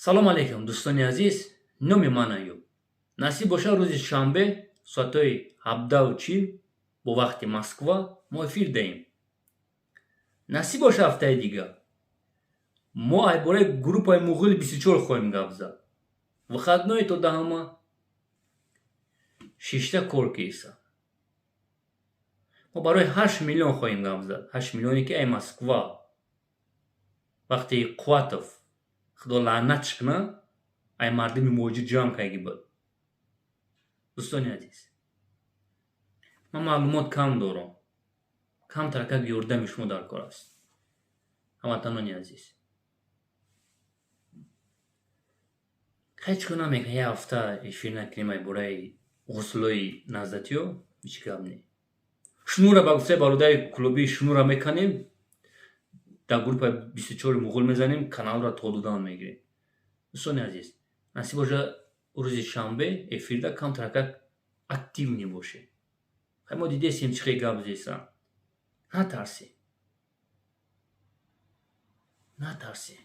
Салом алейкум, дӯстони азиз. Номи ман Аюб. Насиб бошад, рӯзи шанбе соатҳои 17:40 бо вақти Москва мо эфир даем. Насиб боша, ҳафтаи дигар мо айбораи группаи Муғули 24 хоҳем гап зад. Выходной то даҳама шишта кор кеса. Мо барои 8 миллион хоҳем гап зад, 8 миллионе ки ай Москва вақте Қувватов, худо лаънатш кунад, ай мардуми муҳоҷир ҷамъ карги буд. Дӯстони азиз, ман маълумот кам дорам, камтаракак ёрдами шумо дар кор аст. Ҳамватанони азиз, ҳеҷ кор намекунем, як ҳафта эфир накунем ай бораи ғуслҳои наҳзатиё, ҳеҷ гап не. Шунура ба гуфтаи бародари клубӣ шунура меканем, дар группаи 24-и муғул мезанем, каналро то додан мегирем. Дӯстони азиз, насиб боша, рӯзи шанбе эфирда камтаракак активный бошем. Хай, мо дидесем, чӣ хел гап зесам. Натарсем, натарсем,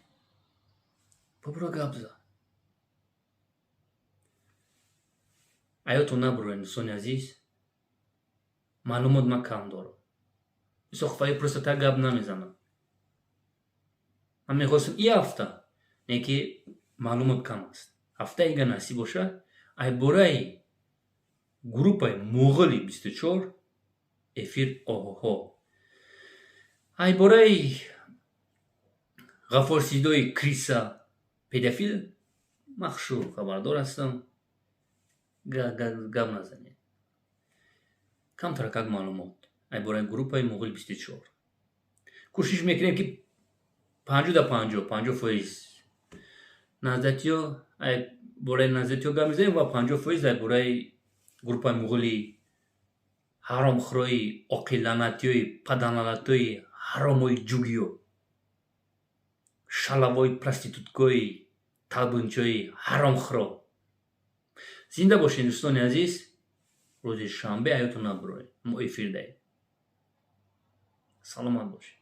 бобуро гап зад. Аётон набуроем, дӯстони азиз, маълумот ман кам дорам. Бисёр просто так гап намезанам. Ман мехостам и ҳафта, не ки маълумот кам аст. Ҳафтаи дигар, насиб бошад, ай бораи группаи Муғули 24 эфир оҳоҳо. Ай бораи Ғаффор Сидои криса педофил ман хушрӯ хабардор ҳастам. Гап назанед. Камтаракак маълумот ай бораи группаи Муғули 24. Кӯшиш мекунем, ки 50 да 50, 50% наҳзатиё, ай бораи наҳзатиё гап мезанем ва 50% ай бораи группаи муғули ҳаромхӯрои оқилаънатиёи паданалатои ҳаромои ҷугиё, шалавои проституткои талбунчои ҳаромхӯро. Зинда бошед, дӯстони азиз. Рӯзи шанбе аётон набуроед, мо эфир даем. Саломат бошед.